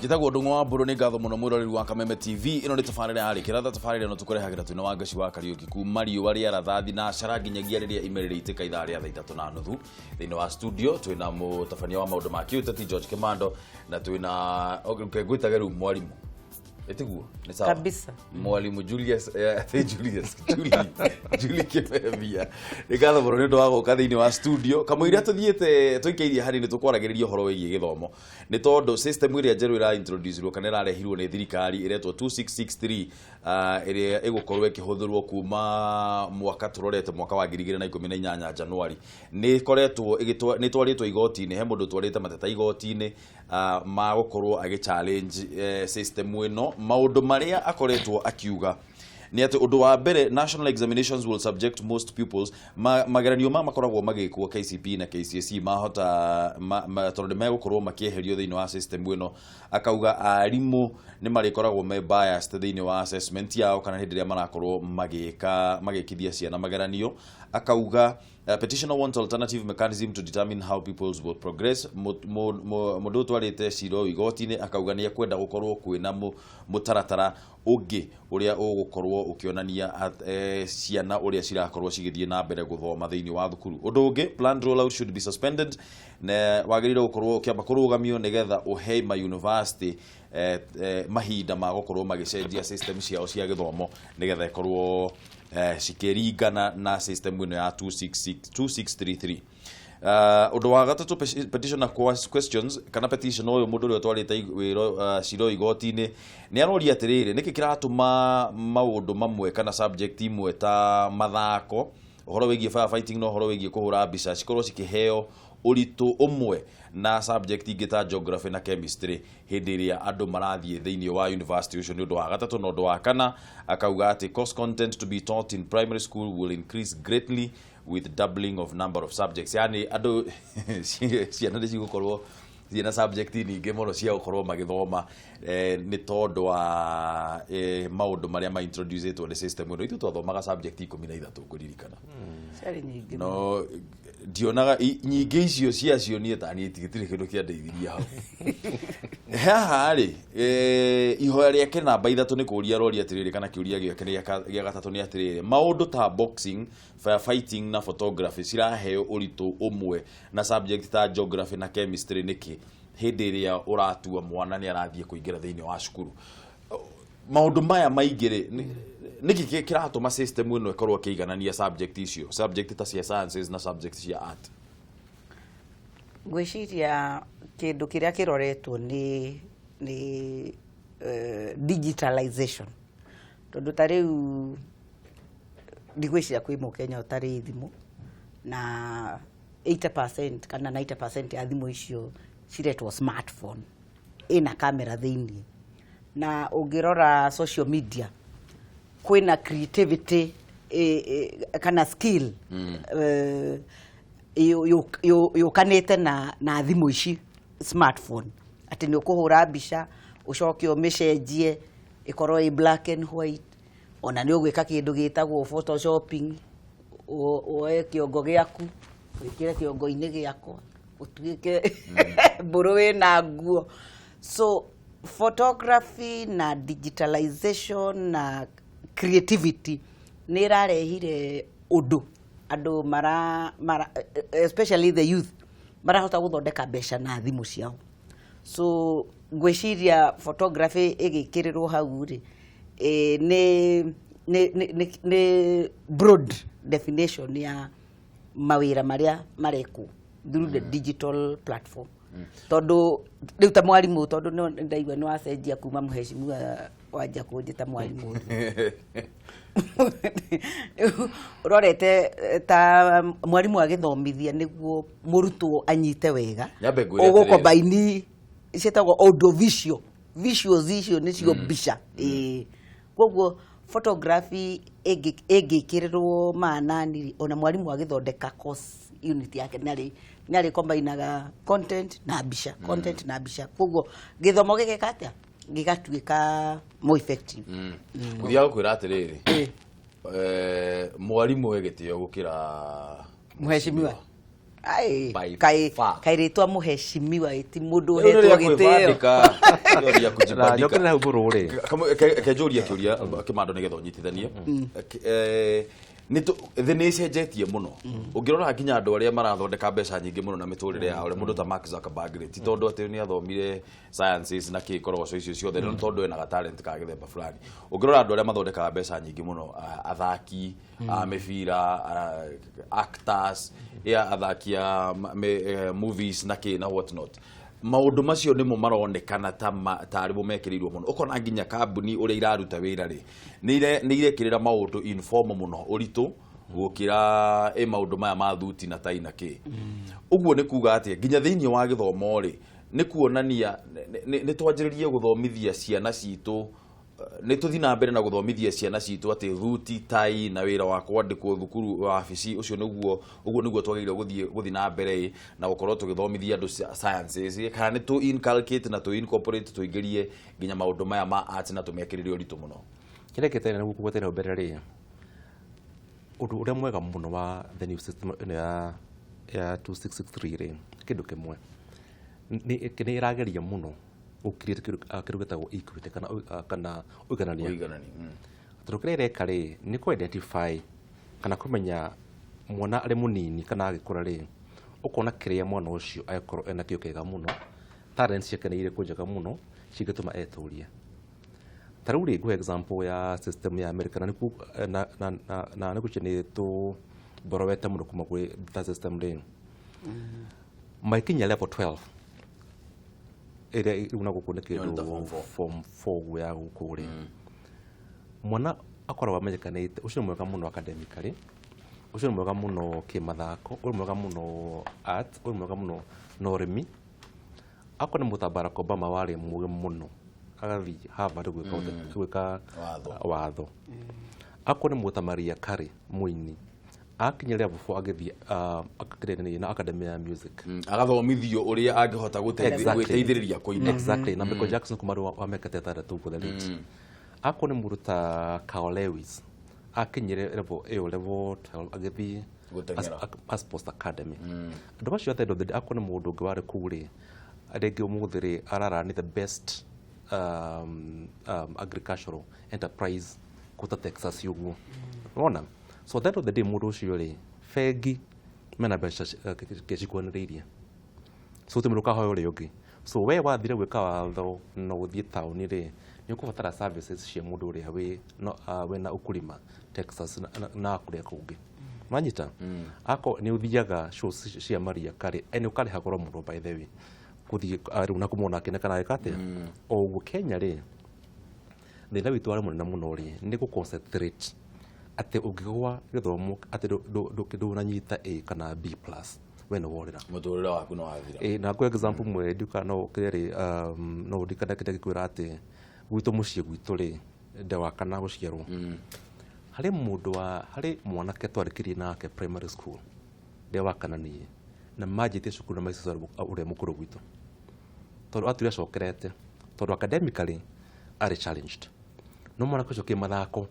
Njĩtagwo Ndũng'ũ wa Mbũrũ. Nĩ ngatho mũno mwĩroreri wa Kameme TV. Ĩno nĩ tabarĩra ya Rĩkĩra Tha. Tabarĩra ĩno tũkũrehagĩra twĩna Wangeci wa Kariũki kuma riũa rĩa ratha thinacara nginyagia rĩrĩa ime rĩrĩitĩka ithaa rĩa 3:30. Thĩinĩ wa studio twĩna mũtabania wa maũndũ ma kĩũteti George Kĩmando, na twĩna, okay, ngwĩtage rĩu mwarimũ, ĩtiguo nĩ sawa? Kabisa. Mwalimu Julius, ati Julius, Julie, Julie Kimemia, nĩ ngatho mũno nĩ ũndũ wa gũka thĩinĩ wa studio. Kamũira tũthiĩte tũikairie hanini, tũkwaragĩrĩria ũhoro wĩgiĩ gĩthomo, nĩ tondũ system ĩrĩa njerũ ĩra introduce kana ĩrarehirwo nĩ thirikari ĩretwo 2663, ĩrĩa ĩgũkorwo ĩkĩhũthĩrwo kuma mwaka tũrorete, mwaka wa 2018 Januari, nĩ ĩkoretwo nĩ ĩtwarĩtwo igoti-inĩ. He mũndũ ũtwarĩte mateta igoti-inĩ ma gũkorwo agĩ challenge system ĩno. Maũndũ marĩa akoretwo akiuga nĩ atĩ, ũndũ wa mbere, national examinations will subject most pupils, mageranio ma makoragwo magĩkwo KCPE na KCSE mahota tondũ nĩ megũkorwo makĩeherio thĩinĩ wa system ĩno. Akauga arimũ nĩ marĩkoragwo me biased thĩinĩ wa assessment yao kana hĩndĩ ĩrĩa marakorwo magĩka magĩkithia ciana mageranio. Akauga petitioner wants alternative mechanism to determine how pupils will progress. Mũndũ ũtwarĩte cira ũyũ igoti-inĩ akauga nĩ ekwenda gũkorwo kwĩna mũtaratara ũngĩ ũrĩa ũgũkorwo ũkĩonania ciana ũrĩa cirakorwo cigĩthiĩ na mbere gũthoma thĩinĩ wa thukuru. Ũndũ ũngĩ, planned rollout should be suspended, na wagĩrĩire gũkorwo ũkĩamba kũrũgamio nĩgetha ũhe ma university mahinda ma gũkorwo magĩcenjia system ciao cia gĩthomo nĩgetha ĩkorwo cikĩringana na system ĩno ya 266 2633. Ũndũ wa gatatũ, petitioner questions kana petition ũyũ, mũndũ ũrĩa ũtwarĩte wĩra cira ũyũ igoti-inĩ nĩ aroria atĩrĩrĩ, nĩkĩ kĩratũma maũndũ mamwe kana subject imwe ta mathako, ũhoro wĩgiĩ firefighting na ũhoro wĩgiĩ kũhũra mbica cikorwo cikĩheo ũritũ ũmwe na subject ingĩ ta geography na chemistry hĩndĩ ĩrĩa andũ marathiĩ thĩinĩ wa university? Ũcio nĩ ũndũ wa gatatũ. Na ũndũ wa kana, akauga atĩ course content to be taught in primary school will increase greatly with doubling of number of subjects, yani andũ ciana nĩ cigũkorwo ciĩna subject nyingĩ mũno cia gũkorwo magĩthoma nĩ tondũ wa maũndũ marĩa ma introducetwo nĩ system ĩno. Ithuĩ twathomaga subject 13, ngũririkana. Ciarĩ nyingĩ. No ndionaga nyingĩ icio ciacio. Niĩ taniĩ gĩtirĩ kĩndũ kĩandeithirie hau. Haha rĩ, ihoya rĩake namba 3 nĩ kũria aroria atĩrĩrĩ, kana kĩũria gĩake gĩa gatatũ nĩ atĩrĩrĩ, maũndũ ta boxing, firefighting na photography ciraheo ũritũ ũmwe na subject ta geography na chemistry nĩkĩ hĩndĩ ĩrĩa ũratua mwana nĩ arathiĩ kũingĩra thĩinĩ wa cukuru? Maũndũ maya maingĩ rĩ, nĩkĩ kĩratũma system ĩno ĩkorwo ĩkĩiganania subject icio, subject ta cia sciences na subject cia art? Ngwĩciria kĩndũ kĩrĩa kĩroretwo nĩ digitalization, tondũ ta rĩu ndigwĩciria kwĩ mũkenya ũtarĩ thimũ, na 80% kana 90% ya thimũ icio ciretwo smartphone, ĩna kamera thĩinĩ. Na ũngĩrora social media kwĩna creativity kana skill yũkanĩte na thimũ ici smartphone, atĩ nĩ ũkũhũra mbica ũcoke ũmĩcenjie ĩkorwo ĩ black and white, ona nĩ ũgwĩka kĩndũ gĩtagwo photoshopping, woe kĩongo gĩaku wĩkĩre kĩongo-inĩ gĩakwa ũtuĩke mbũrũ wĩna nguo. So photography na digitalization na creativity nĩ ĩrarehire ũndũ andũ mara, especially the youth, marahota gũthondeka mbeca na thimũ ciao. So ngwĩciria photography ĩgĩkĩrĩrwo hau rĩ, nĩ broad definition ya mawĩra marĩa marekwo through the digital platform, tondũ rĩu ta mwarimũ, tondũ nĩ ndaigua nĩ wacenjia kuma mheshimiwa wanjia kũnjĩta mwarimũ rĩ. Ũrorete ta mwarimũ agĩthomithia nĩguo mũrutwo anyite wega, Nyambe ngwĩre atĩrĩrĩ. Ũgũkombaini ciĩtagwo audio visual, visuals icio nĩcio mbica. Ĩĩ, koguo photography ĩngĩkĩrĩrwo maanani rĩ, ona mwarimũ agĩthondeka course unit yake nĩ arĩ content na mbica, content na mbica, koguo gĩthomo gĩgeka atĩa, gĩgatuĩka more effective. Gũthiaga gũkwĩra atĩrĩrĩ, mwarimũ e gĩtĩo gũkĩra mheshimiwa. Ai, By kai far. kai rĩtwa mũheshimiwa ĩti mũndũ Rĩu nĩ ũhetwo rĩa gĩtĩo. kwĩbandĩka, rĩu rĩa Na kũjibandika. njokere hau mũrũ rĩ. Kenjũria kĩũria kĩmando nĩgetha ũnyitithanie. Thĩ nĩ ĩcenjetie mũno. Ũngĩrora nginya andũ arĩa marathondeka mbeca nyingĩ mũno na mĩtũrĩre yao rĩ, mũndũ ta Mark Zuckerberg rĩ, ti tondũ atĩ nĩ athomire sciences na kĩ korogoco icio ciothe, no nĩ tondũ ena ga talent ka gĩthemba fulani. Ũngĩrora andũ arĩa mathondekaga mbeca nyingĩ mũno, athaki a mĩbira, actors, ya athaki a movies na kĩ na what not, maũndũ macio nĩmo maronekana ta tarĩ mo mekĩrĩirwo mũno. Ũkona nginya kambuni ũrĩa iraruta wĩra rĩ, nĩ irekĩrĩra maũndũ informal mũno ũritũ gũkĩra ĩ maũndũ maya ma thuti na tai na kĩ. Ũguo nĩ kuga atĩa nginya thĩinĩ wa gĩthomo rĩ, nĩ kuonania nĩ twanjĩrĩrie gũthomithia ciana citũ, nĩ tũthiĩ na mbere na gũthomithia ciana citũ atĩ thuti, tai na wĩra wa kwandĩkwo thukuru wabici ũcio nĩguo, ũguo nĩguo twagĩrĩirwo gũthiĩ na mbere ĩ, na gũkorwo tũgĩthomithia andũ sciences ĩ, kana nĩ tũ inculcate na tũ incorporate tũingĩrie nginya maũndũ maya ma arts na tũmekĩrĩre ũritũ mũno. Kĩrĩa kĩtene nĩguo kũgwetera mbere rĩ, ũndũ ũrĩa mwega mũno wa the new system ĩno ya 2663 rĩ, kĩndũ kĩmwe nĩ ĩrageria mũno gũ create kĩndũ gĩtagwo equity kana ũiganania. Ũiganani. Tondũ kĩrĩa ĩreka rĩ, nĩ kũ identify kana kũmenya mwana arĩ mũnini kana agĩkũra rĩ, ũkona kĩrĩa mwana ũcio angĩkorwo ena kĩo kĩega mũno, talent ciake nĩ irĩkũ njega mũno cingĩtũma etũrie. Ta rĩu rĩ, ngũhe example ya system ya America, na nĩkuo na nĩguo nĩ tũ borrowete mũno kuma gwĩ that system rĩ, magĩkinya level 12 ĩrĩa rĩu na gũkũ nĩ Ĩyo nĩ ta kĩndũ form four. Form 4 ũguo ya gũkũ rĩ, mwana akoragwo amenyekanĩte ũcio nĩ mwega mũno academically, ũcio nĩ mwega mũno kĩmathako, ũyũ nĩ mwega mũno art, ũyũ nĩ mwega mũno na ũrĩmi. Akorwo nĩ mũta Barack Obama warĩ mũgĩ mũno, agathiĩ Harvard gwĩka Watho. Watho. Akorwo nĩ mũta Mariah Carey mũini, akinya level 4 agĩthiĩ akĩrĩ na academy ya music. Agathomithio ũrĩa angĩhota gwĩteithĩrĩria kũina. Exactly. Na Michael Jackson kuma rĩ wa mĩaka ta ĩtandatũ ũguo the late. Akorwo nĩ mũndũ ta Carl Lewis, akinyire level ĩyo level 12 agĩthiĩ Gũteng'era. Sports Academy. Andũ acio at the end of the day, akorwo nĩ mũndũ ũngĩ warĩ kũu rĩ, rĩngĩ ũmũthĩ rĩ ararani the best agricultural enterprise kũta Texas ũguo wona. So at the end of the day, mũndũ ũcio rĩ, bengi mena mbeca cikuanĩrĩirie, so ti mũndũ ũkahoya ũrĩa ũngĩ. So we wathire gwĩka watho na ũthiĩ taũni rĩ, nĩ ũkũbatara services cia mũndũ ũrĩa wĩ no, wĩna ũkũrima Texas na kũrĩa kũngĩ manyita. Ako nĩ ũthiaga shows cia Mariah Carey, nĩ ũkarĩha goro mũno by the way gũthiĩ rĩu na kũmwona akĩne kana agĩka atĩa. O ũguo Kenya rĩ, thĩna witũ warĩ mũnene mũno rĩ, nĩ gũ concentrate atĩ ũngĩgwa gĩthomo atĩ ndũnanyita A kana B plus, we nĩ worĩra. Mũtũrĩre waku nĩ wathira. Ĩ, na ngũ example mwe ndiuka no kĩrĩa rĩ, no ndikana kĩrĩa gĩkwĩra atĩ gwitũ mũciĩ gwitũ rĩ, nde wa kana gũciarwo, harĩ mũndũ wa harĩ mwanake twarĩkirie nake primary school nde wa kana niĩ, na manjĩtie cukuru na maica ũrĩa mũkũrũ gwitũ, tondũ atwire acokerete, tondũ academically arĩ challenged, no mwanake ũcio kĩmathako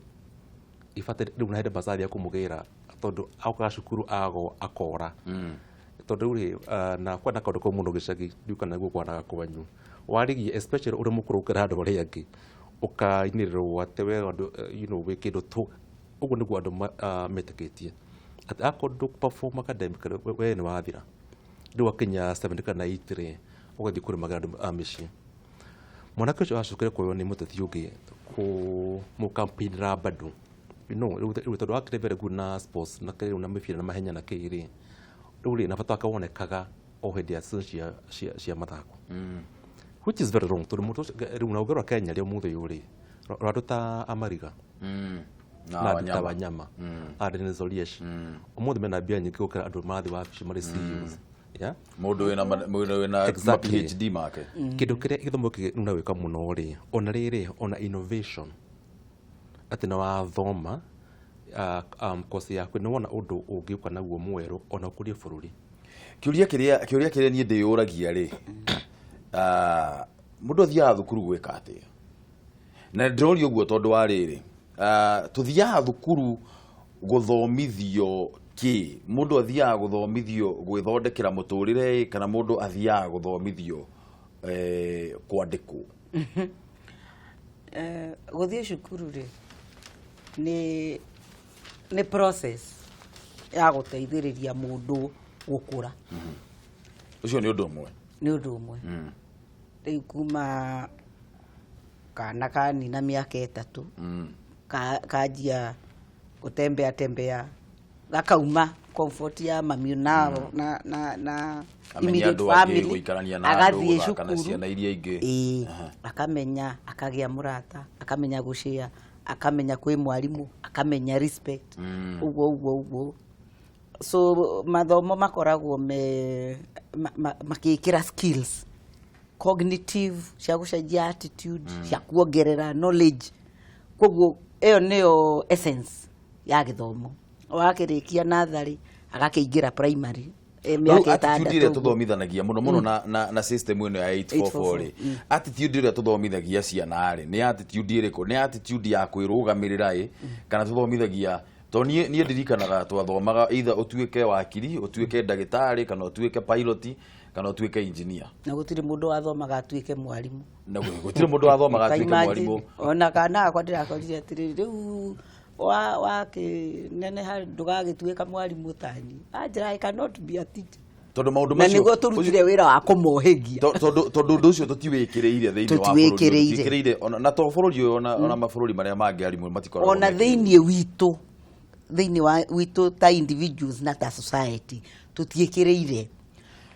ibate rĩu na hĩndĩ macathia kũmũgĩra, tondũ aukaga cukuru ago akora, tondũ rĩu rĩ, na kwenda kaũndũ kau mũno gĩcagi ndiũ kana nĩguo kwanaga kwanyu warigie, especially ũrĩ mũkũrũ gũkĩra andũ arĩa angĩ, ũkainĩrĩrwo atĩ we andũ, wĩ kĩndũ tũ ũguo nĩguo andũ metĩkĩtie atĩ akorwo ndũ perform academically we nĩ wathira. Rĩu akinya 70 kana 80 rĩ, ũgathiĩ kũrĩmagĩra andũ a mĩciĩ. Mwanake ũcio acokire kuoywo nĩ mũteti ũngĩ kũmũcampaignĩra bado, rĩu tondũ akĩrĩ very good na sports na kĩrĩ na mĩbira na mahenya na kĩĩ rĩ, rĩu rĩ na bata wake wonekaga o hĩndĩ ya season cia mathako, which is very wrong, tondũ mũndũ ũcio rĩu na ũngĩrora Kenya rĩ ũmũthĩ ũyũ rĩ, rora andũ ta Amariga na na andũ ta Wanyama. Wanyama, a Dennis Oliech, ũmũthĩ mena mbia nyingĩ gũkĩra andũ marathiĩ wabici marĩ CEOs, yeah? Mũndũ wĩna ma PhD make. Kĩndũ kĩrĩa gĩthomo gĩkĩ rĩu na gwĩka mũno rĩ, ona rĩrĩ ona innovation, atĩ na wathoma course yaku nĩ wona ũndũ ũngĩũka naguo mwerũ ona ũkũrie bũrũri. Kĩũria kĩrĩa niĩ ndĩyũragia rĩ, mũndũ athiaga thukuru gwĩka atĩa? Na ndĩroria ũguo tondũ wa rĩrĩ, tũthiaga thukuru gũthomithio Kĩ mũndũ athiaga gũthomithio gwĩthondekera mũtũrĩre ĩ, kana mũndũ athiaga gũthomithio kwandĩkwo? Gũthiĩ cukuru rĩ, nĩ process ya gũteithĩrĩria mũndũ gũkũra. Ũcio nĩ ũndũ ũmwe. Nĩ ũndũ ũmwe. Rĩu kuma kana kanina mĩaka 3 kanjia gũtembea tembea, gakauma comfort ya mami na Amenya immediate andũ angĩ, family, gũikarania na andũ, agathiĩ gũthaka na cukuru. ciana iria ingĩ. Ĩĩ, akamenya, akagĩa mũrata, akamenya gũcĩa, akamenya kwĩ mwarimũ, akamenya respect, ũguo ũguo ũguo. So mathomo makoragwo me makĩkĩra skills cognitive cia gũcenjia attitude, cia kuongerera knowledge. Koguo ĩyo nĩyo essence ya gĩthomo. Wakĩrĩkia natharĩ, agakĩingĩra primary mĩaka Attitude ĩrĩa 6 ũguo. Tũthomithanagia mũno mũno na system ĩno ya 844 rĩ, attitude ĩrĩa tũthomithagia ciana rĩ, nĩ attitude ĩrĩkũ? Nĩ attitude ya kwĩrũgamĩrĩra ĩ, kana tũthomithagia to niĩ ndirikanaga twathomaga either ũtuĩke wakiri, ũtuĩke ndagĩtarĩ, kana ũtuĩke pilot, kana ũtuĩke engineer. Na gũtirĩ mũndũ wathomaga atuĩke mwarimũ. Na gũtirĩ mũndũ wathomaga Ta atuĩke imagine, mwarimũ. Ona kana akwa ndĩrakorire atĩrĩrĩ, rĩu wa wakĩneneha ndũgagĩtuĩka mwarimũ tani, anjĩra, "I cannot be a teacher." Tondũ maũndũ Na macio nĩguo tũrutire wĩra wa kũmohĩgia. Tondũ ũndũ ũcio tũtiwĩkĩrĩire thĩinĩ wa bũrũri ũyũ. Tũtiwĩkĩrĩire. Tũtiwĩkĩrĩire na to bũrũri ũyũ, ona mabũrũri marĩa mangĩ arimũ matikoragwo Ona mekĩrĩire. thĩinĩ witũ, thĩinĩ wa witũ ta individuals na ta society, tũtiĩkĩrĩire.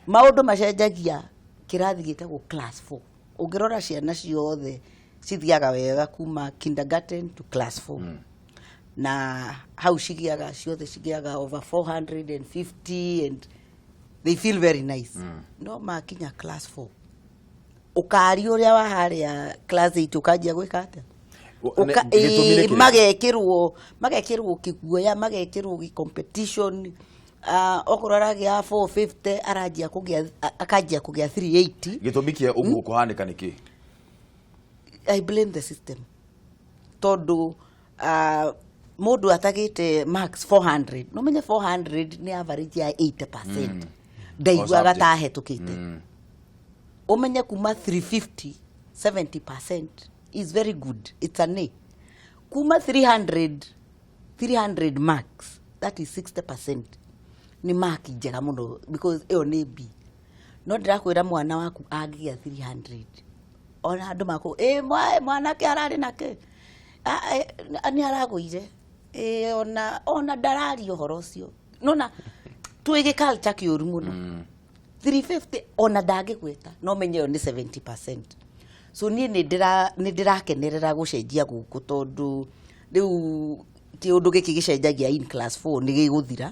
Maũndũ macenjagia kĩrathi gĩtagwo class 4. Ũngĩrora ciana ciothe cithiaga wega kuma kindergarten to class 4, na hau cigĩaga ciothe cigĩaga over 450 and they feel very nice. No makinya class 4, ũkari ũrĩa wa harĩa class 8 ũkanjia gwĩka atĩa? Gĩtũmi nĩ kĩrĩkũ? Magekĩrwo kĩguoya, magekĩrwo gĩ competition. Okorwo aragĩa 450, aranjia kũgĩa, akanjia kũgĩa 380. Gĩtũmi kĩa ũguo kũhanĩka nĩ kĩ? I blame the system, tondũ mũndũ atagĩte max 400, no menye 400 nĩ average ya 80%, ndaiguaga O subject. Ta hetũkĩte. Ũmenye kuma 350, 70% is very good, it's an A. Kuma 300, 300 marks, that is 60%, nĩ mark njega mũno because ĩyo nĩ B. No ndĩrakwĩra mwana waku angĩgĩa 300, ona andũ makũ ĩ mwanake ararĩ nake, ah, nĩ aragũire. Ĩ, ona ndararia ũhoro ũcio. Nona twĩ gĩ culture kĩũru mũno. 350 ona ndangĩgweta, no menye ĩyo nĩ 70%. So niĩ nĩ ndĩrakenerera gũcenjia gũkũ, tondũ rĩu kĩũndũ gĩkĩ gĩcenjagia in class 4 nĩ gĩgũthira.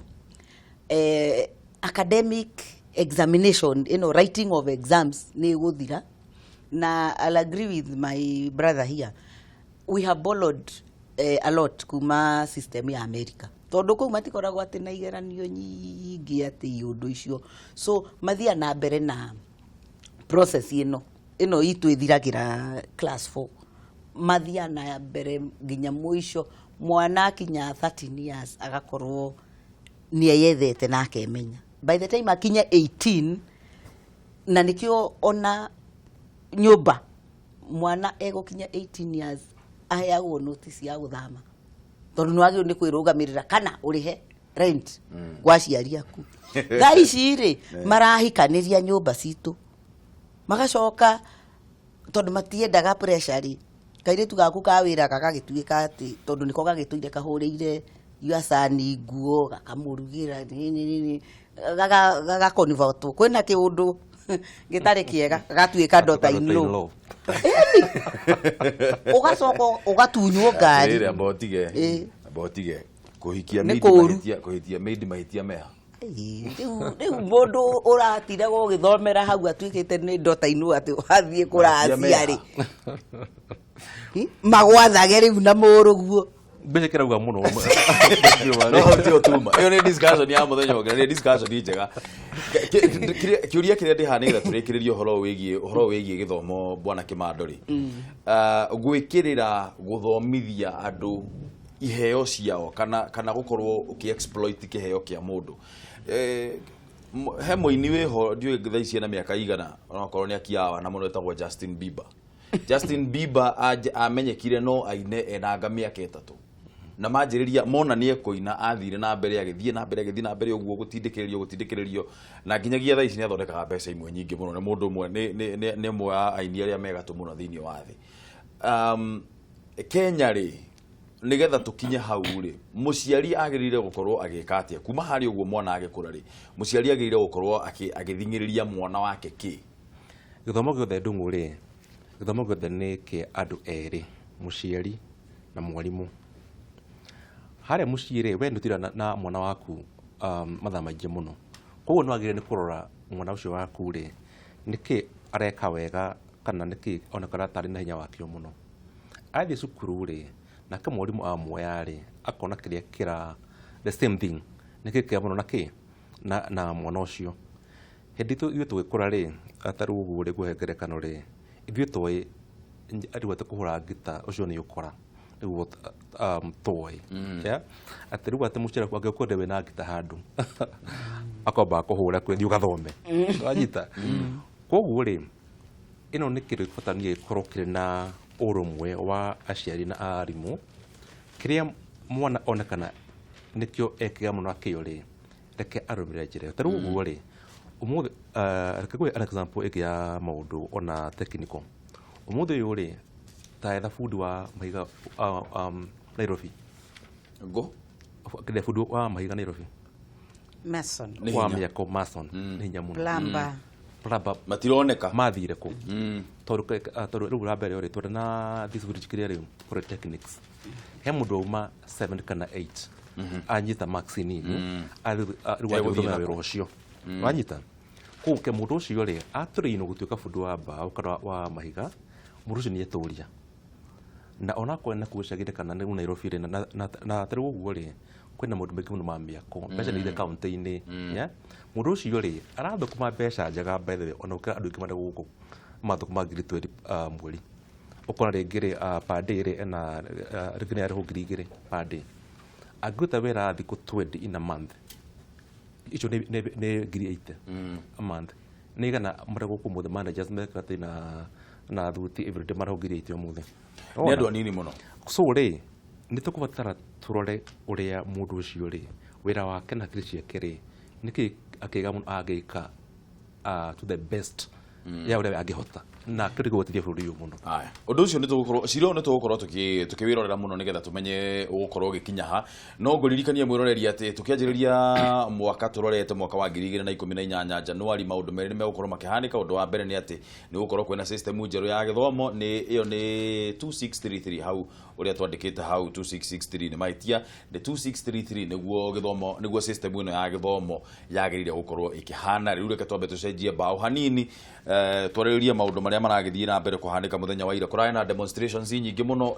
Academic examination ĩno, writing of exams, nĩ ĩgũthira. Na I'll agree with my brother here, we have borrowed a lot kuma system ya America, tondũ kũu matikoragwo atĩ na igeranio nyingĩ atĩ iũndũ icio. So mathiaga na mbere na process ĩno itũ ĩthiragĩra class 4, mathiaga na mbere nginya mũico. Mwana akinya 13 years agakorwo nĩ eyethete na akemenya. By the time akinya 18, na nĩkĩo ona nyũmba mwana egũkinya 18 years aheagwo notice ya gũthama, tondũ nĩ wagĩrĩirwo nĩ kwĩrũgamĩrĩra kana ũrĩhe rent gwa aciari aku. Thaa ici rĩ, marahikanĩria nyũmba citũ, magacoka tondũ matiendaga pressure rĩ, kairĩtu gaku ka wĩra gagagĩtuĩka atĩ tondũ nĩko gagĩtũire kahũrĩire yuacani nguo, gakamũrugĩra, nini nini, gagakonivotwo kwĩna kĩũndũ gĩtarĩ kĩega, gagatuĩka daughter in law. Ĩni, ũgacoka ũgatunywo ngari. Atĩrĩrĩ, amba ũtige. Ĩ. Amba ũtige kũhikia Nĩ maid. kũũru. Mahĩtia kũhikia maid, mahĩtia meha? Ĩĩ, rĩu mũndũ ũratindaga ũgĩthomera hau atuĩkĩte nĩ daughter in law, atĩ wathiĩ kũracia rĩ, magwathage rĩu na mũrũguo. Mbeca kĩrauga mũno. No hau tiho tuma. Ĩyo nĩ discussion ya mũthenya ũngĩ, na nĩ discussion njega. Kĩũria kĩrĩa ndĩ haha nĩgetha tũrĩkĩrĩrie ũhoro wĩgiĩ gĩthomo, bwana Kĩmando rĩ, gwĩkĩrĩra gũthomithia andũ Iheo ciao kana gũkorwo ũkĩ exploit kĩheo kĩa mũndũ. He mũini wĩho, ndiũĩ thaa ici ena mĩaka igana, onakorwo nĩ akiawa na mũno, etagwo Justin Bieber. Justin Bieber amenyekire no aine enanga mĩaka 3, na manjĩrĩria mona nĩ ekũina, athire na mbere, agĩthiĩ na mbere, agĩthiĩ na mbere ũguo, gũtindĩkĩrĩrio, gũtindĩkĩrĩrio, na nginyagia thaa ici nĩ athondekaga mbeca imwe nyingĩ mũno. Nĩ mũndũ ũmwe, nĩ ũmwe wa aini arĩa megatũ mũno thĩinĩ wa thĩ. Kenya rĩ, nĩgetha tũkinye hau rĩ, mũciari agĩrĩire gũkorwo agĩka atĩa kuma harĩ ũguo mwana agĩkũra rĩ, mũciari agĩrĩire gũkorwo agĩthing'ĩrĩria mwana wake kĩ? Gĩthomo gĩothe, Ndung'u rĩ, gĩthomo gĩothe nĩ kĩa andũ erĩ, mũciari na mwarimũ. Harĩa mũciĩ rĩ, we nĩ na mwana waku mathaa maingĩ mũno, koguo nĩ wagĩrĩire nĩ kũrora mwana ũcio waku rĩ, nĩkĩ areka wega kana nĩkĩ onekana tarĩ na hinya wakĩo mũno. Athiĩ cukuru rĩ, nake mwarimũ amuoya rĩ, akona kĩrĩa kĩra the same thing, nĩkĩ kĩa mũno na kĩ na mwana ũcio. Hĩndĩ ithuĩ tũgĩkũra rĩ, ta rĩu ũguo rĩ, ngũhe ngerekano rĩ, ithuĩ twoĩ rĩu atĩ kũhũra ngita ũcio nĩ ũkora nĩguo twoĩ. Yeah? Atĩ rĩu atĩ mũciari waku angĩkwenda wĩna ngita handũ, akwamba kũhũra kwĩ thiĩ ũgathome, wanyita. Koguo rĩ, ĩno nĩ kĩndũ gĩbataire gĩkorwo kĩrĩ na ũrũmwe wa aciari na arimũ. Kĩrĩa mwana onekana nĩkĩo ekĩga mũno akĩo rĩ, reke arũmĩrĩre njĩra ĩyo. Ta rĩu ũguo rĩ, ũmũthĩ, reke ngũhe an example ĩngĩ ya maũndũ ona technical. Ũmũthĩ ũyũ rĩ, ta etha bundi wa mahiga Nairobi. Ngũ. Kĩrĩa bundi wa mahiga Nairobi. Mason. Nĩ wa hinya. Mĩako, mason, nĩ hinya mũno. Plumber. Plumber. Matironeka. Mathire kũ? Tondũ rĩu ra mbere rĩ, twarĩ na this village kĩrĩa rĩu polytechnics, he mũndũ wauma 7 kana 8, anyita marks nini, rĩu Egũthiĩ agĩthomera nako. wĩra ũcio, wanyita. Koguo ke mũndũ ũcio rĩ, atũrĩinwo gũtuĩka bundi wa mbaũ kana wa mahiga, mũndũ ũcio nĩ etũria na onakorwo na kũu icagi-inĩ kana nĩ Nairobi rĩ, na tarĩu ũguo rĩ, kwĩna maũndũ maingĩ mũno ma mĩako, mbeca nĩ irĩ kaunti-inĩ. Yeah? Mũndũ ũcio rĩ, arathũkũma mbeca njega, by the way, ona gũkĩra andũ aingĩ marĩa gũkũ mathũkũma 20,000 mweri. Ũkona rĩngĩ rĩ, per day rĩ, ena rĩngĩ nĩ arĩhwo 2,000 per day. Angĩruta wĩra thikũ 20 in a month, icio nĩ 80,000 a month. Nĩ igana marĩa gũkũ mũthĩ managers mekĩra na thuti everyday marĩhwo 80,000 ũmũthĩ. Nĩ andũ anini mũno. So rĩ, nĩ tũkũbatara tũrore ũrĩa mũndũ ũcio rĩ, wĩra wake na hakiri ciake rĩ, nĩkĩ akĩga mũno angĩka to the best ya ũrĩa angĩhota, na kĩu nĩguo gũteithia bũrũri ũyũ mũno. Aya, ũndũ ũcio nĩ tũgũkorwo cira ũyũ nĩ tũgũkorwo tũkĩwĩrorera mũno nĩgetha tũmenye ũgũkorwo ũgĩkinya ha. No ngũririkanie mwĩroreri atĩ tũkĩanjĩrĩria mwaka, tũrorete mwaka wa 2018 Januari, maũndũ merĩ nĩ megũkorwo makĩhanĩka. Ũndũ wa mbere nĩ atĩ nĩ gũkorwo kwĩna system njerũ ya gĩthomo, nĩ ĩyo nĩ 2633 hau ũrĩa twandĩkĩte hau, 2663 nĩ mahĩtia, nĩ 2633, nĩguo gĩthomo, nĩguo system ĩno ya gĩthomo yagĩrĩire gũkorwo ĩkĩhana. Rĩu reke twambe tũcenjie mbaũ hanini, twarĩrĩrie maũndũ marĩa maragĩthiĩ na mbere kũhanĩka. Mũthenya wa ira kũrarĩ na demonstrations nyingĩ mũno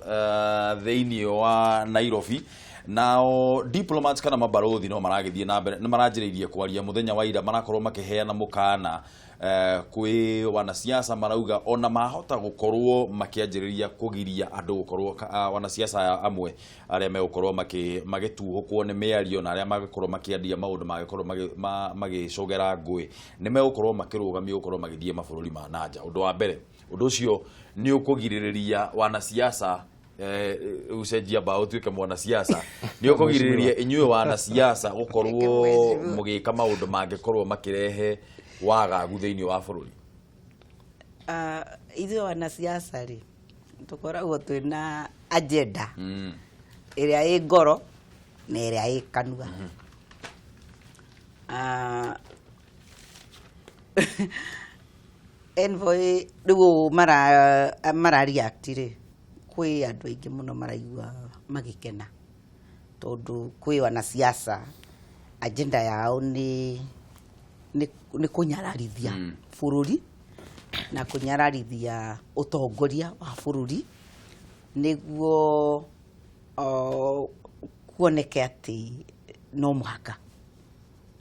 thĩinĩ wa Nairobi. Nao diplomats kana mabarothi no maragĩthiĩ na mbere, nĩ maranjĩrĩirie kwaria mũthenya wa ira, marakorwo makĩheana mũkana kwĩ wanasiasa. Marauga ona mahota gũkorwo makĩanjĩrĩria kũgiria andũ gũkorwo wanasiasa aya amwe arĩa megũkorwo magĩtuhũkwo nĩ mĩario na arĩa magĩkorwo makĩandia maũndũ magĩkorwo magĩcogera ngũĩ, nĩ megũkorwo makĩrũgamio gũkorwo magĩthiĩ mabũrũri ma nanja. Ũndũ wa mbere, ũndũ ũcio nĩ ũkũgirĩrĩria wanasiasa, ucenjia mbaũ tuĩke mwanasiasa, nĩ ũkũgirĩrĩria inyuĩ wanasiasa gũkorwo mũgĩka maũndũ mangĩkorwo makĩrehe wagagu thĩinĩ wa bũrũri? Ithuĩ wanasiasa rĩ, tũkoragwo twĩna agenda ĩrĩa ĩ ngoro na ĩrĩa ĩ kanua. Envoy rĩu ũũ mara react rĩ, kwĩ andũ aingĩ mũno maraigua magĩkena, tondũ kwĩ wanasiasa agenda yao nĩ kũnyararithia bũrũri na kũnyararithia ũtongoria wa bũrũri, nĩguo kuoneke atĩ no mũhaka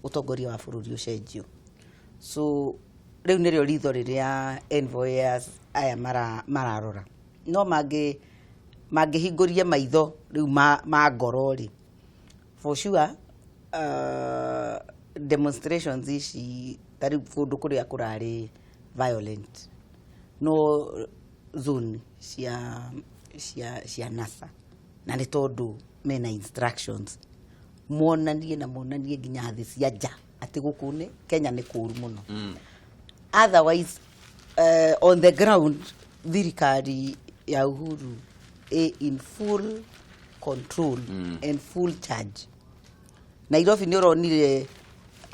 ũtongoria wa bũrũri ũcenjio. So rĩu nĩrĩo ritho rĩrĩa envoyers aya mararora, no mangĩ Mangĩhingũria maitho rĩu ma ngoro rĩ, for sure demonstrations ici ta rĩu kũndũ kũrĩa kũrarĩ violent no zone cia NASA, na nĩ tondũ mena instructions monanie na monanie nginya thĩ cia nja atĩ gũkũ nĩ Kenya nĩ kũru mũno. Otherwise, on the ground, thirikari ya Uhuru ĩ in full control and full charge. Nairobi nĩ ũronire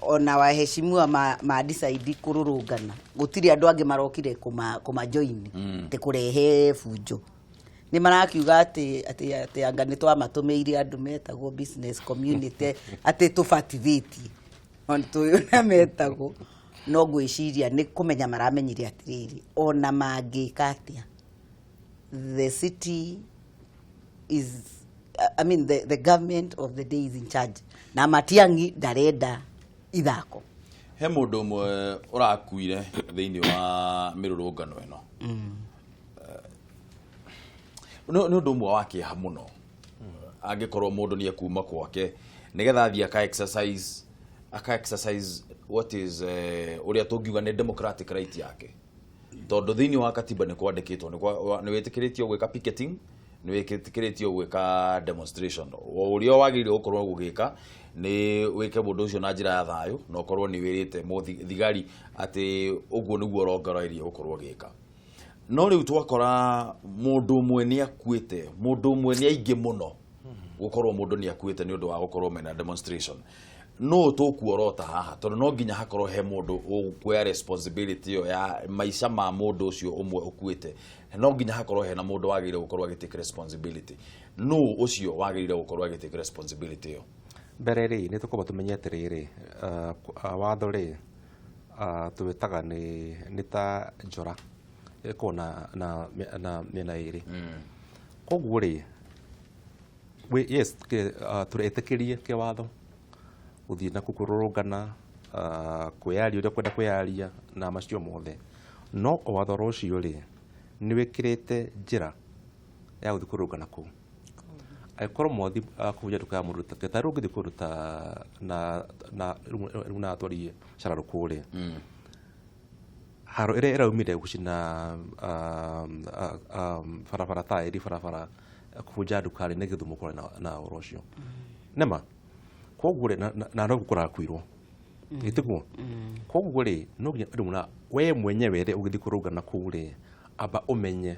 ona waheshimiwa ma decide kũrũrũngana, gũtirĩ andũ angĩ marokire kũma join atĩ kũrehe bunjo. Nĩ marakiuga atĩ anga nĩ twamatũmĩire andũ metagwo business community atĩ tũbatithĩtie ona tũĩ ũrĩa metagwo, no ngwĩciria nĩ kũmenya maramenyire atĩrĩrĩ, ona mangĩka atĩa, the city is, I mean, the government of the day is in charge, na Matiang'i ndarenda ithako. He mũndũ ũmwe ũrakuire thĩinĩ wa mĩrũrũngano ĩno. Nĩ ũndũ ũmwe wa kĩeha mũno angĩkorwo mũndũ nĩ ekuma gwake nĩgetha athiĩ aka exercise what is ũrĩa tũngiuga nĩ democratic right yake, tondũ thĩinĩ wa katiba nĩ kwandĩkĩtwo nĩ wĩtĩkĩrĩtio gwĩka picketing, nĩ wĩtĩkĩrĩtio gwĩka demonstration. O ũrĩa wagĩrĩire gũkorwo gũgĩka nĩ wĩke mũndũ ũcio na njĩra ya thayũ na ũkorwo nĩ wĩrĩte thigari atĩ ũguo nĩguo ũrongoreirie gũkorwo ũgĩka. No rĩu twakora mũndũ ũmwe nĩ akuĩte, mũndũ ũmwe nĩ aingĩ mũno gũkorwo mũndũ nĩ akuĩte nĩ ũndũ wa gũkorwo mena demonstration. No tũkuorota haha tondũ no nginya hakorwo he mũndũ ũkuoya responsibility ĩyo ya maica ma mũndũ ũcio ũmwe ũkuĩte. No nginya hakorwo hena mũndũ wagĩrĩire gũkorwo agĩtake responsibility. No ũcio wagĩrĩire gũkorwo agĩtake responsibility ĩyo? Mbere rĩ, nĩ tũkwamba tũmenye atĩrĩrĩ, watho rĩ, tũwĩtaga nĩ ta njora ĩkoragwo na mĩena ĩrĩ. Koguo rĩ, yes, tũretĩkĩrie kĩwatho gũthiĩ na kũrũrũngana, kwĩyaria ũrĩa ũkwenda kwĩyaria na macio mothe, no watho oro ũcio rĩ, nĩ wĩkĩrĩte njĩra ya gũthiĩ kũrũrũngana kũu. Angĩkorwo mwathi kũhunjia nduka ya mũndũ ta rĩu ũngĩthiĩ kũndũ ta na rĩu na twarie cararũkũ rĩ, haro ĩrĩa ĩraumire gũcina barabara taĩri barabara, kũbunja nduka rĩ, nĩ Gĩthumo kũrĩ na ũhoro ũcio nĩma. Koguo rĩ, na no kũrakuirwo ĩtiguo. Koguo rĩ, no nginya rĩu na we mwenyewe rĩ, ũgĩthiĩ kũrũngana kũu rĩ, amba ũmenye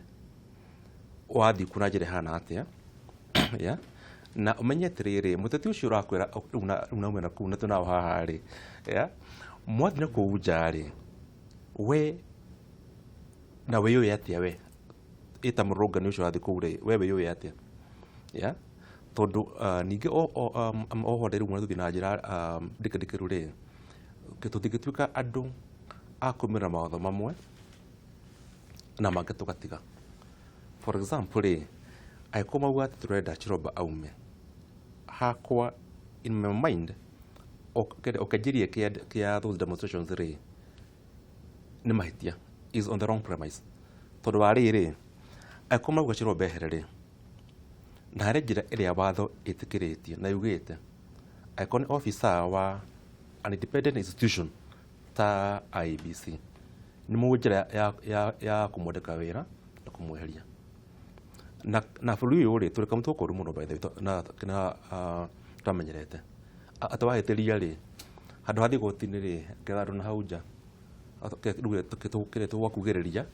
wathiĩ kũ na njĩra ĩhana atĩa ya na ũmenye atĩrĩrĩ, mũteti ũcio ũrakwĩra rĩu na mwena kũu na twĩnao haha rĩ, ya mwathiĩ na kũu nja rĩ, we na wĩyũĩ atĩa, we ĩta mũrũrũngani ũcio ũrathiĩ kũu rĩ, we wĩyũĩ atĩa ya tondũ ningĩ oho rĩu tũthiĩ na njĩra ndikĩndikĩru rĩ, tũtingĩtuĩka andũ a kũrũmĩrĩra mawatho mamwe na mangĩ tũgatiga. For example rĩ, angĩkorwo mauga atĩ tũrenda Chiroba aume, hakwa in my mind ũkĩanjĩrie kĩa those demonstrations rĩ, nĩ mahĩtia, is on the wrong premise, tondũ wa rĩrĩ, angĩkorwo mauga Chiroba ehere rĩ, na harĩ njĩra ĩrĩa watho ĩtĩkĩrĩtie na yugĩte angĩkorwo nĩ officer wa an independent institution ta IEBC, nĩ mũĩ njĩra ya kũmwandĩka wĩra na kũmweheria. Na bũrũri ũyũ rĩ, tũrĩ kamũtugo koru mũno, by the way, na twamenyerete atĩ wahĩtĩria rĩ, handũ hathiĩ igoti-inĩ rĩ, ketha andũ na hau nja rĩu kĩrĩa tũgwakugĩrĩria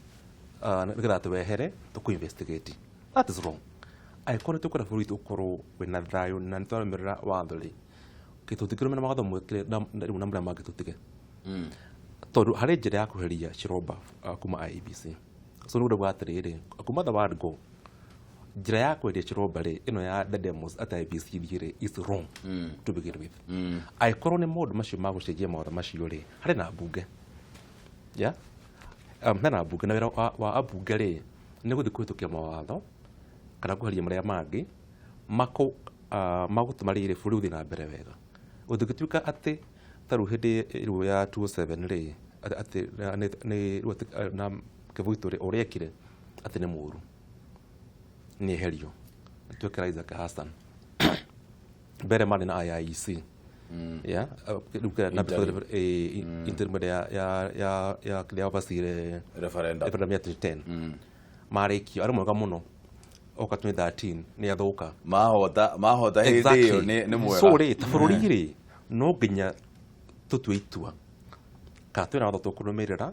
nĩgetha twehere tũkũ investigate. That is wrong. Angĩkorwo nĩ tũkwenda bũrũri witũ ũkorwo wĩna thayũ na nĩ twarũmĩrĩra watho rĩ, tũtingĩrũmĩrĩra mawatho rĩu na marĩa mangĩ tũtige, tondũ harĩ njĩra ya kweheria Chiroba kuma IEBC. So nĩ ndauga atĩrĩrĩ, kuma the word go, njĩra ya kweheria Chiroba rĩ, ĩno ya the demos at IEBC rĩ, is wrong to begin with. Angĩkorwo nĩ maũndũ macio ma gũcenjia mawatho macio rĩ, harĩ na mbunge ya hena mbunge, na wĩra wa ambunge rĩ, nĩ gũthiĩ kũhĩtũkia mawatho kana kweheria marĩa mangĩ magũtũma rĩrĩ bũrũri ũthiĩ na mbere wega. Ũngĩtuĩka atĩ ta rĩu hĩndĩ rĩu ya 2007 rĩ, atĩ nĩ rĩu atĩ, na Kĩbũitũ rĩ, ũrĩa ekire atĩ nĩ mũũru. Nĩ eherio twĩkĩra Isaac Hassan mbere marĩ na IIEC, yeah, rĩu na Interim. Interim ya kĩrĩa wabacire Referendum. Referendum ya 2010 marĩkio arĩ mwega mũno, oka 2013 nĩ athũka. Mahota hĩndĩ ĩyo nĩ mwega. So rĩ, ta bũrũri rĩ, no nginya tũtue itua kana twĩna watho tũkũrũmĩrĩra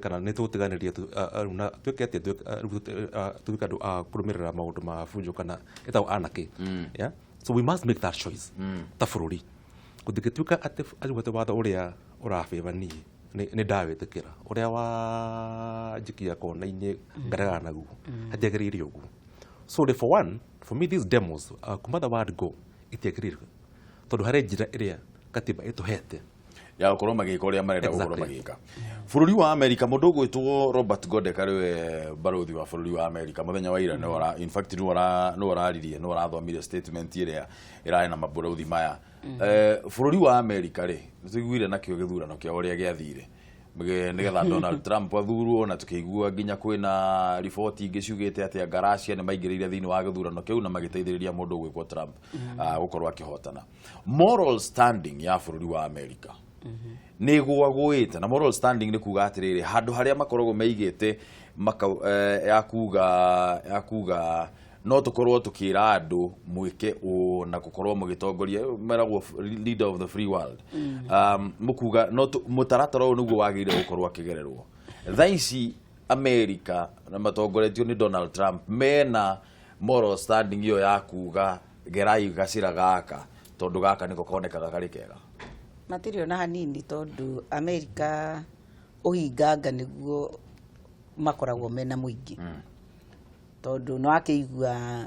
kana nĩ tũgũtiganĩria rĩu na twĩke atĩa, rĩu tuĩke andũ a kũrũmĩrĩra maũndũ ma bunjo kana ĩtagwo anarchy. Yeah? So we must make that choice ta bũrũri. Gũtingĩtuĩka atĩ rĩu atĩ watho ũrĩa ũrabĩba niĩ nĩ ndawĩtĩkĩra, ũrĩa wa njikia kona-inĩ ngaregana naguo, hatiagĩrĩire ũguo. So rĩ, for one, for me, these demos, kuma the word go, itiagĩrĩire tondũ harĩ njĩra ĩrĩa katiba ĩtũhete ya gũkorwo magĩka ũrĩa marenda gũkorwo Exactly. magĩka. Bũrũri wa America, mũndũ ũgwĩtwo Robert Godek arĩ we barũthi wa bũrũri wa America mũthenya wa ira, nĩwe in fact nĩwe ũraririe, nĩwe ũrathomire statement ĩrĩa ĩrarĩ na mabũrũthi maya. Bũrũri wa America rĩ, nĩtũiguire nakĩo gĩthurano kĩao ũrĩa gĩathire nĩgetha Donald Trump athurwo, na tukĩigua nginya kwĩna riboti ingĩ ciugĩte atĩ anga Russia nĩ maingĩrĩire thĩinĩ wa gĩthurano kĩu na magĩteithĩrĩria mũndũ ũgwĩkwo Trump gũkorwo akĩhotana. Moral standing ya bũrũri wa America nĩ ĩgũagũĩte, na moral standing nĩ kuga atĩrĩrĩ, handũ harĩa makoragwo meigĩte maka, ya kuga no tũkorwo tũkĩra andũ mwĩke ũũ na gũkorwo mũgĩtongoria, meragwo leader of the free world, mũkuga no mũtaratara ũyũ nĩguo wagĩrĩire gũkorwo akĩgererwo. Thaa ici America na matongoretio nĩ Donald Trump mena moral standing ĩyo ya kuga gerai gacĩra gaka tondũ gaka nĩko konekaga karĩ kega? Matirĩ ona hanini, tondũ Amerika ũhinganga nĩguo makoragwo mena mũingĩ, tondũ no akĩigua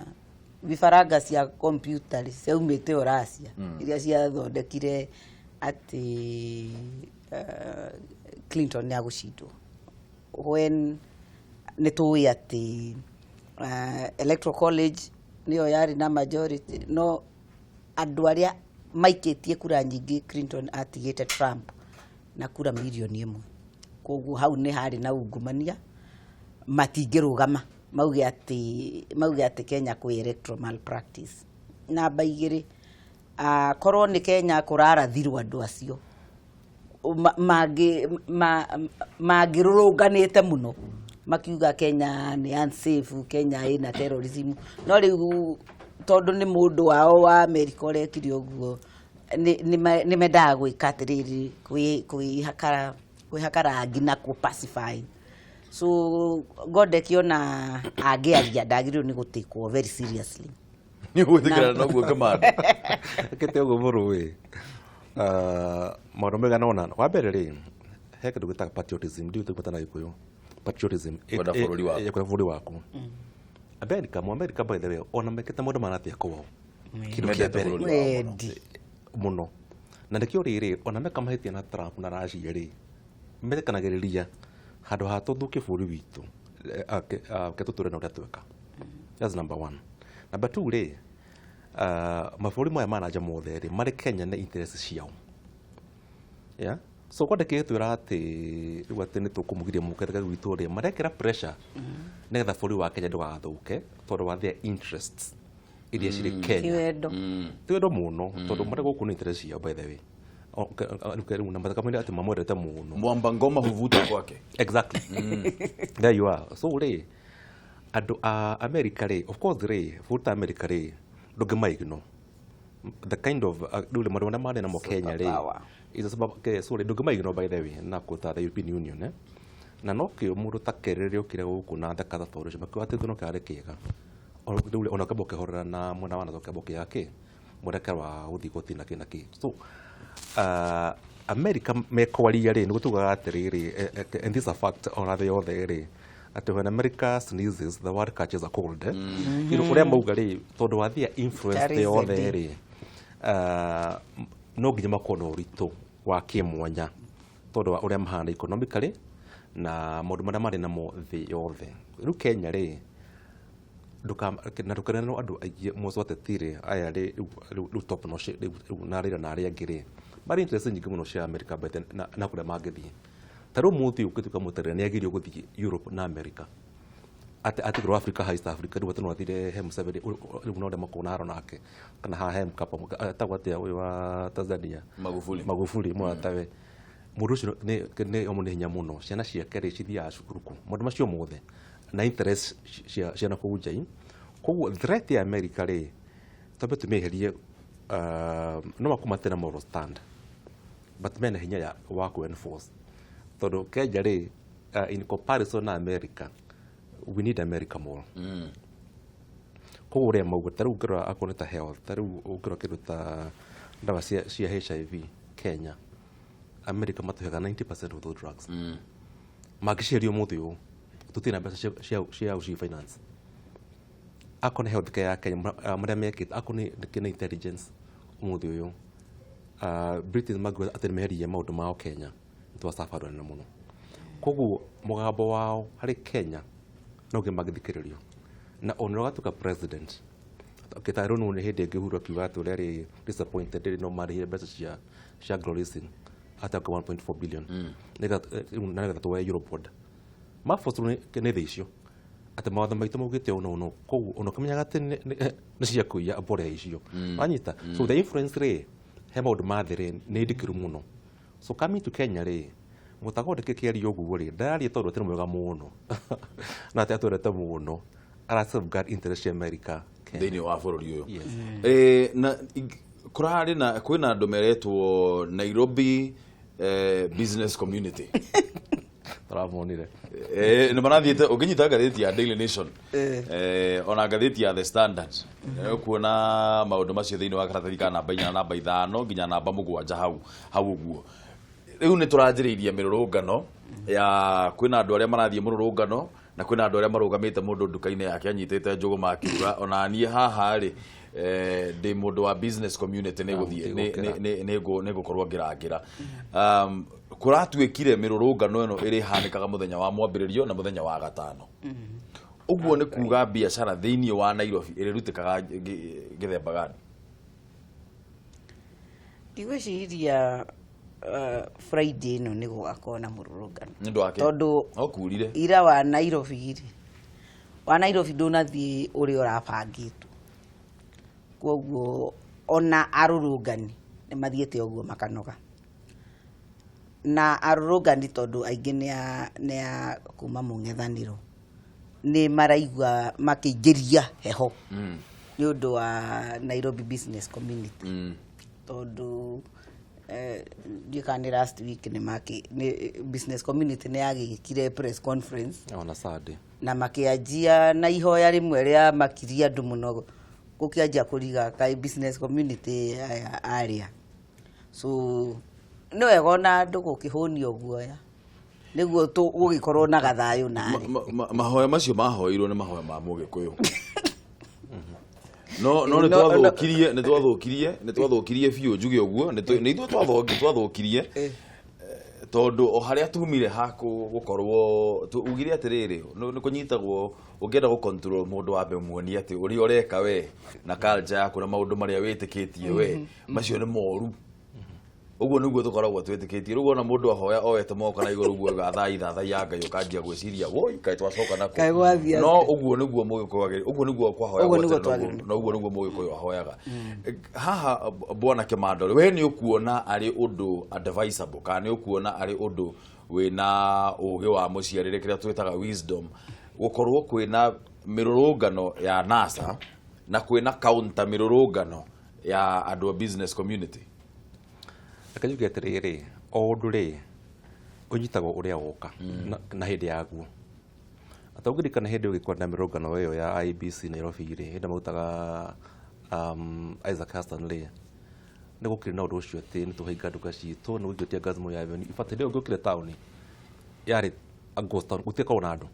bibaranga cia kompiuta rĩ ciaumĩte o Russia, iria ciathondekire atĩ Clinton nĩ agũcindwo, when nĩ tũĩ atĩ Electoral College nĩyo yarĩ na majority, no andũ arĩa maikĩtie kura nyingĩ Clinton atigĩte Trump na kura 1 million. Koguo hau nĩ harĩ na ungumania, matingĩrũgama mauge atĩ Kenya kwĩ electoral malpractice. Namba igĩrĩ, korwo nĩ Kenya kũrarathirwo andũ acio mangĩrũrũnganĩte mũno makiuga Kenya nĩ unsafe, Kenya ĩna terrorism, no rĩu tondũ nĩ mũndũ wao wa America ũrekire ũguo, nĩ mendaga gwĩka atĩrĩrĩ, kwĩhaka rangi na kũ pacify. So Godek ona angĩaria ndagĩrĩirwo nĩ gũtĩkwo very seriously. Nĩ gwĩtĩkĩra noguo, Kĩmandũ? Kĩte ũguo mũrũ maũndũ maigana ũna. Wa mbere rĩ, he kĩndũ gĩtaga patriotism, ndiũĩ tũgwĩta na Gĩkũyũ patriotism. Kwenda bũrũri waku. Kwenda bũrũri waku. America, mu America, by the way, ona mekĩte maũndũ manatia kwao kĩndũ kĩa Mendete mbere bũrũri wao mũno. Wendi. Mũno, na nĩkĩo rĩrĩ ona meka mahĩtia na Trump na Russia rĩ, merekanagĩrĩria handũ ha tũthũkie bũrũri witũ, ke tũtũre na ũrĩa tweka. That's number one. Number two rĩ, mabũrũri maya ma nanja mothe rĩ, marĩ Kenya nĩ interest ciao. Yeah? So kwenda kĩgĩtwĩra atĩ rĩu atĩ nĩ tũkũmũgiria mũke gwitũ rĩ, marekĩra pressure nĩgetha bũrũri wa Kenya ndũgathũke tondũ wa their interests iria cirĩ Ti Kenya. wendo. Ti wendo mũno, tondũ marĩ gũkũ nĩ interest ciao, by the way. Rĩu na makamwĩra atĩ mamwendete mũno. Mwamba ngoma huvuta kwake. Exactly, there you are. So rĩ, andũ a America rĩ, of course rĩ, bũrũri ta America rĩ, ndũngĩmaignore the kind of rĩu rĩ maũndũ marĩa marĩ namo Kenya rĩ Superpower. is a super, okay, so rĩ, ndũngĩmaignore, by the way, na kũta the European Union, eh? Na no kĩo mũndũ ta Kerĩ okire gũkũ na theka tondũ ũcio makiuga atĩ no kĩarĩ kĩega. Rĩu rĩ, ona ũkĩamba ũkĩhorera na mwena wa NATO, ũkĩamba ũkĩaga kĩ mwerekero wa gũthiĩ gũtina kĩ na kĩ. So America mekwaria rĩ, nĩguo tugaga atĩrĩrĩ, and this is a fact ona thĩ yothe rĩ, atĩ when America sneezes, the world catches a cold, eh? You know, ũrĩa mauga rĩ, tondũ wa their influence thĩ Tarĩ yothe Zedi. rĩ, no nginya makorwo na ũritũ wa kĩmwanya tondũ wa ũrĩa mahana economically na maũndũ marĩa marĩ namo thĩ yothe. Rĩu Kenya rĩ, na ndũkarenwo andũ aingĩ moco ateti rĩ, aya rĩ, rĩu top notch rĩu na rĩra na arĩa angĩ rĩ, marĩ interest nyingĩ mũno cia America by na kũrĩa mangĩthiĩ. Ta rĩu mũthĩ ũngĩtuĩka mũtarĩria nĩ agĩrĩirwo gũthiĩ Europe na America. Atigirwo Africa ha East Africa rĩu atĩ no athire he Museveni rĩu no ũrĩa makorwo na haro nake kana haha he Mkapa etagwo atĩa ũyũ wa Tanzania? Magufuli. Magufuli mũratawe. Mũndũ ũcio nĩ omũ nĩ hinya mũno, ciana ciake rĩ cithiaga cukuru kũ maũndũ macio mothe na interest cia ciana kũu nja. Koguo threat ya America rĩ, twambe tũmĩeherie. No makorwo matirĩ na moral stand, but mena hinya ya wa ku enforce, tondũ Kenya rĩ, in comparison na America, we need America more. Koguo ũrĩa mauga, ta rĩu ũngĩrora akorwo nĩ ta health, ta rĩu ũngĩrora kĩndũ ta ndawa cia HIV Kenya, America matũheaga 90% of those drugs. Mangĩciheria ũmũthĩ ũyũ, tũtirĩ na mbeca cia gũci finance. Akorwo nĩ health care ya Kenya, marĩa mekĩte, akorwo nĩ intelligence, ũmũthĩ ũyũ Britain mangiuga atĩ nĩmeherie maũndũ mao Kenya, nĩ twacabarwo nene mũno. Koguo mũgambo wao harĩ Kenya no nginya mangĩthikĩrĩrio, na ona ũrĩa ũgatuĩka president kĩta rĩu nĩ hĩndĩ ĩngĩ Uhuru akiuga atĩ ũrĩa arĩ disappointed rĩ, no marĩhire mbeca cia Anglo-Leasing ataka 1.4 billion nĩgetha na nĩgetha tuoe Eurobond mabotirwo nĩ thĩ icio atĩ mawatho maitũ maugĩte ũũ na ũũ, koguo ona ũkĩmenyaga atĩ nĩ cia kũiya mbolea icio wanyita. So the influence rĩ he maũndũ ma thĩ rĩ nĩ ndikĩru mũno. So coming to Kenya rĩ, mũtago ndĩkĩkĩaria ũguo rĩ, ndararia tondũ atĩ nĩ mwega mũno na atĩ atwendete mũno, ara safeguard interest cia America Kenya. Thĩinĩ wa bũrũri ũyũ. Yes. Na kũrarĩ na kwĩna andũ meretwo Nairobi business community. Tũramonire. Nĩ marathiĩte ũngĩnyita ngathĩti ya Daily Nation, ona ngathĩti ya The Standard, kuona maũndũ macio thĩinĩ wa karatathi ka namba 4 na namba 5 nginya namba 7 hau hau ũguo. Rĩu nĩ tũranjĩrĩirie mĩrũrũngano ya kwĩna andũ arĩa marathiĩ mũrũrũngano na kwĩna andũ arĩa marũgamĩte mũndũ nduka-inĩ yake anyitĩte njũgũma akiuga ona niĩ haha rĩ, ndĩ mũndũ wa business community, nĩ gũthiĩ nĩ ngũkorwo ngĩrangĩra. Kũratuĩkire mĩrũrũngano ĩno ĩrĩhanĩkaga mũthenya wa mwambĩrĩrio na mũthenya wa gatano. Ũguo nĩ kuga biacara thĩinĩ wa Nairobi ĩrĩrutĩkaga gĩthemba gani? Ndigwĩciria Friday ĩno nĩ gũgakorwo na mũrũrũngano. Nĩ ũndũ wake? Tondũ no kurire. Ira wa Nairobi rĩ, wa Nairobi ndũnathiĩ ũrĩa ũrabangĩtwo, koguo ona arũrũngani nĩ mathiĩte ũguo makanoga na arũrũngani, tondũ aingĩ nĩ a kuma mũng'ethanĩro, nĩ maraigua makĩingĩria heho nĩ ũndũ wa Nairobi business community, tondũ ndiũĩ kana nĩ last week nĩ maki nĩ business community nĩ yagĩkire press conference. Ona Sunday. Na makĩanjia na ihoya rĩmwe rĩa makiria andũ mũno gũkĩanjia kũriga kaĩ business community aya arĩa. So nĩ wega ona andũ gũkĩhũnio guoya nĩguo gũgĩkorwo na gathayũ narĩ. Mahoya macio mahoirwo nĩ mahoya ma mũgĩkũyũ, no nĩ twathũkirie, nĩ twathũkirie biũ, njuge ũguo nĩ ithuĩ twathũkirie, tondũ o harĩa tumire hakũ gũkorwo ugire atĩrĩrĩ, nĩ kũnyitagwo ũngĩenda gũ control mũndũ, wambe ũmuonie atĩ ũrĩa ũreka we na culture yaku na maũndũ marĩa wĩtĩkĩtie we macio nĩ moru. Ũguo nĩguo tũkoragwo twĩtĩkĩtie. Rĩu wona mũndũ ahoya oete moko na igũrũ ũguo gathaitha thai ya Ngai, ũkanjia gwĩciria woi kaĩ twacoka nako. Kaĩ gwathiĩ No atĩa? Ũguo nĩguo mũgĩkũyũ ũguo nĩguo kwahoya. Ũguo nĩguo tene, twagĩrĩirwo. Na ũguo nĩguo mũgĩkũyũ ahoyaga. Haha bwana Kĩmandore, we nĩ ũkuona arĩ ũndũ advisable kana nĩ ũkuona arĩ ũndũ wĩna ũgĩ wa mũciarĩre, kĩrĩa twĩtaga wisdom, gũkorwo kwĩna mĩrũrũngano ya NASA na kwĩna counter mĩrũrũngano ya andũ a business community? Reke njuge atĩrĩrĩ, o ũndũ rĩ ũnyitagwo ũrĩa woka na hĩndĩ yaguo. Ata ũngĩririkana hĩndĩ ũgĩkorwo na mĩrũrũngano ĩyo ya IEBC Nairobi rĩ, hĩndĩ marutaga Isaac Hassan rĩ, nĩ gũkĩrĩ na ũndũ ũcio atĩ nĩ tũhinga nduka citũ, nĩ gũikĩtie gas Moi Avenue. In fact, hĩndĩ ĩyo ngĩũkire taũni yarĩ a ghost town, gũtiakoragwo na andũ.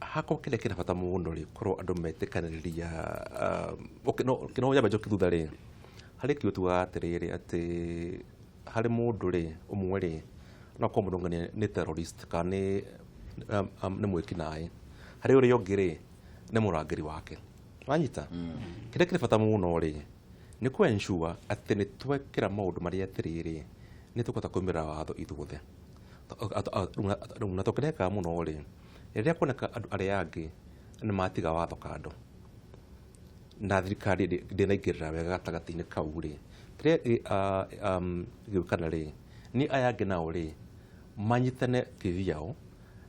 Hakwa kĩrĩa kĩna bata mũno rĩ, korwo andũ metĩkanĩrĩria. Okay, no nyambe njoke thutha rĩ, harĩ kiugo tugaga atĩrĩrĩ, atĩ harĩ mũndũ rĩ ũmwe rĩ, no akorwo mũndũ ũngĩ nĩ terrorist kana nĩ mwĩki naĩ, harĩ ũrĩa ũngĩ rĩ nĩ mũrangĩri wake wanyita. Kĩrĩa kĩrĩ bata mũno rĩ nĩ kũ ensure atĩ nĩ twekĩra maũndũ marĩa atĩrĩrĩ nĩ tũkũhota kũrũmĩrĩra watho ithuothe. Rĩu na tũkĩrekaga mũno rĩ Rĩrĩa kuoneka andũ arĩa angĩ nĩ matiga watho kando na thirikari ndĩnaingĩrĩra wega gatagatĩ-inĩ kau rĩ, kĩrĩa gĩũkana rĩ, nĩ aya angĩ nao rĩ manyitane kĩvyao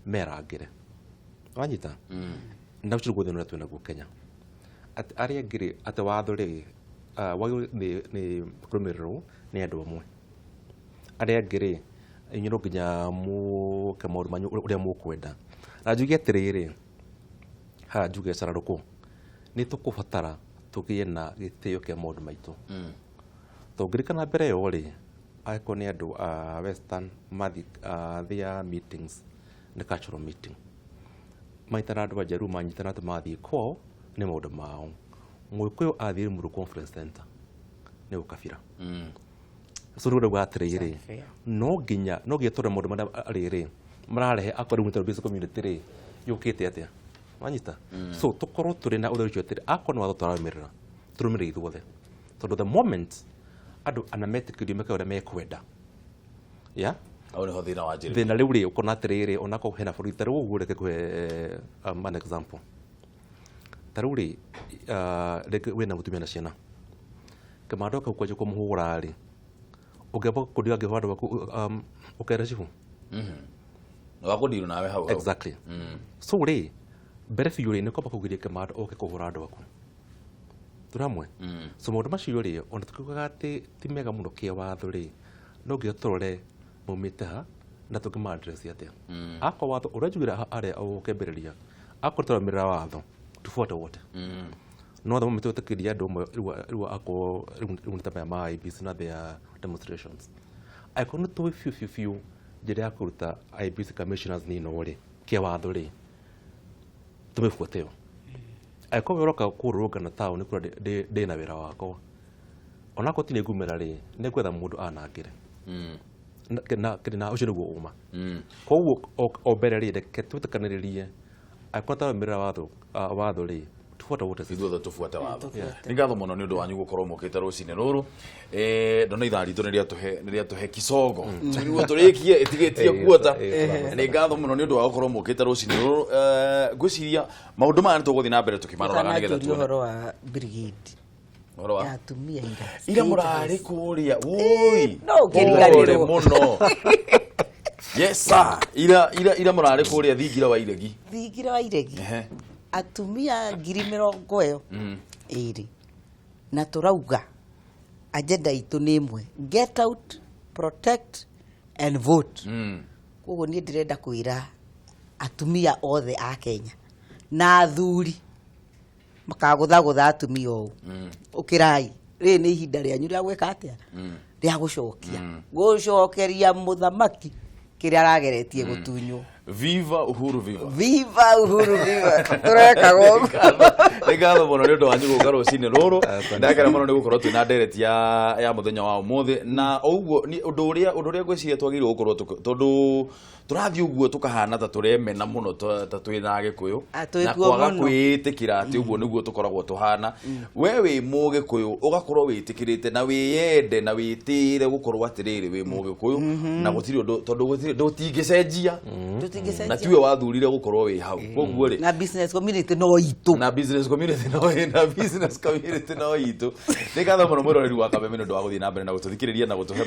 merangĩre. Wanyita? Na ũcio nĩguo thĩna ũrĩa twĩnaguo Kenya, atĩ arĩa angĩ rĩ, atĩ watho rĩ wagĩrĩirwo nĩ kũrũmĩrĩrwo nĩ andũ amwe, arĩa angĩ rĩ, inyuĩ no nginya mũke maũndũ manyu ũrĩa mũkwenda. Na njuge atĩrĩrĩ, haha njuge cararũkũ, nĩ tũkũbatara tũgĩe na gĩtĩo kĩa maũndũ maitũ. Tũngĩrikana mbere ĩyo rĩ, angĩkorwo nĩ andũ a Western mathi their meetings nĩ cultural meeting, manyitana andũ a Njaruo manyitana atĩ mathiĩ kwao nĩ maũndũ mao. Mũgĩkũyũ athiĩ Limuru Conference Center nĩ ũkabira. So rĩu ndauga atĩrĩrĩ, no nginya tũrore maũndũ marĩa rĩrĩ mararehe, akorwo rĩu nĩ business community rĩ yũkĩte atĩa, wanyita? So tũkorwo tũrĩ na ũtheru ũcio atĩrĩ, akorwo nĩ watho tũrarũmĩrĩra, tũrũmĩrĩre ithuothe, tondũ the moment andũ ana metĩkĩrio meke ũrĩa mekwenda ya Hau nĩho thĩna wanjĩrĩria. Thĩna rĩu rĩ, ũkona atĩrĩrĩ, onakorwo hena bũrũri ta rĩu ũguo, reke ngũhe an example. Ta rĩu rĩ, rĩngĩ wĩna mũtumia na ciana, kĩmando kau kwanjia kũmũhũra rĩ, ũngĩamba kũndiga angĩhũra andũ aku, ũkera cibũ. Wakũndirwo nawe hau hau. Exactly. So rĩ, mbere biũ rĩ, nĩ kwamba kũgiria kĩmando oke kũhũra andũ aku. Tũrĩ hamwe? So maũndũ macio rĩ, ona tũkiugaga atĩ ti mega mũno kĩwatho rĩ, no nginya tũrore maumĩte ha na tũngĩma address atĩa. Akorwo watho ũrĩa njugire harĩa ũkĩambĩrĩria, akorwo tũramĩrĩra watho, tufuate wote. No the moment twetĩkĩria andũ amwe rĩu akorwo rĩu nĩ ta maya ma IEBC na their demonstrations, angĩkorwo nĩ tũĩ biũ biũ biũ njĩra ya kũruta IEBC commissioners nĩ ĩno rĩ, kĩwatho rĩ, tũmĩbuate ĩyo. Angĩkorwo we ũroka kũrũrũngana taũni kũrĩa ndĩna wĩra wakwa, onakorwo ti nĩ ngumĩra rĩ, nĩ ngwetha mũndũ anangĩre. Na ũcio nĩguo ũma. Koguo o mbere rĩ, reke twĩtĩkanĩrĩrie, angĩkorwo tũramĩrĩra watho watho rĩ, tufuate wote sisi. Ithuothe tubuate watho. Tubuate. Nĩ ngatho mũno nĩ ũndũ wanyu gũkorwo mũkĩte rũcinĩ rũrũ. Ndona ithaa ritũ nĩ rĩatũhe kicogo tũriguo tũrĩkie ĩtigĩtie kuota. Nĩ ngatho mũno nĩ ũndũ wa gũkorwo mũkĩte rũcinĩ rũrũ. Ngwĩciria maũndũ maya nĩ tũgũthiĩ na mbere tũkĩmaroraga nĩgetha Ũtananjũria tuone ũhoro wa brigade ũhoro wa ya atumia ira. Ira mũrarĩ kũrĩa woi. No ũkĩriganĩrwo. Pole mũno. Yes sir. Ira mũrarĩ kũrĩa thingira wa iregi. Thingira wa iregi. Atumia 20,020 na tũrauga agenda itũ nĩ ĩmwe, get out, protect and vote. Koguo niĩ ndĩrenda kwĩra atumia othe a Kenya na athuri makagũthagũtha atumia ũũ, ũkĩrai, rĩrĩ nĩ ihinda rĩanyu rĩa gwĩka atĩa, rĩa gũcokia gũcokeria mũthamaki kĩrĩa arageretie gũtunywo. Viva Uhuru, viva! Viva Uhuru, viva! Tũrekaga ũguo. Nĩ ngatho mũno nĩ ũndũ wanyu gũka rũcinĩ rũrũ. Ndakena mũno nĩ gũkorwo twĩna ndereti ya mũthenya wa ũmũthĩ. Na o ũguo ũndũ ũrĩa ngwĩciria twagĩrĩirwo gũkorwo tondũ tũrathiĩ ũguo tũkahana ta tũremena mũno ta twĩna Agĩkũyũ Ah, na twĩkuo kwaga mũno. kwĩĩtĩkĩra atĩ ũguo nĩguo tũkoragwo tũhana. We wĩ Mũgĩkũyũ, ũgakorwo wĩtĩkĩrĩte na wĩyende na wĩtĩĩre gũkorwo atĩrĩrĩ wĩ Mũgĩkũyũ, na gũtirĩ ũndũ, tondũ gũtirĩ ndũtingĩcenjia na Tũtingĩcenjia. tiwe wathurire gũkorwo wĩ hau. Koguo rĩ, Na business community no itũ. Na business community no itũ. Nĩ ngatho mũno mwĩroreri wa Kameme nĩ ũndũ wa gũthiĩ na mbere na gũtũthikĩrĩria na gũtũhe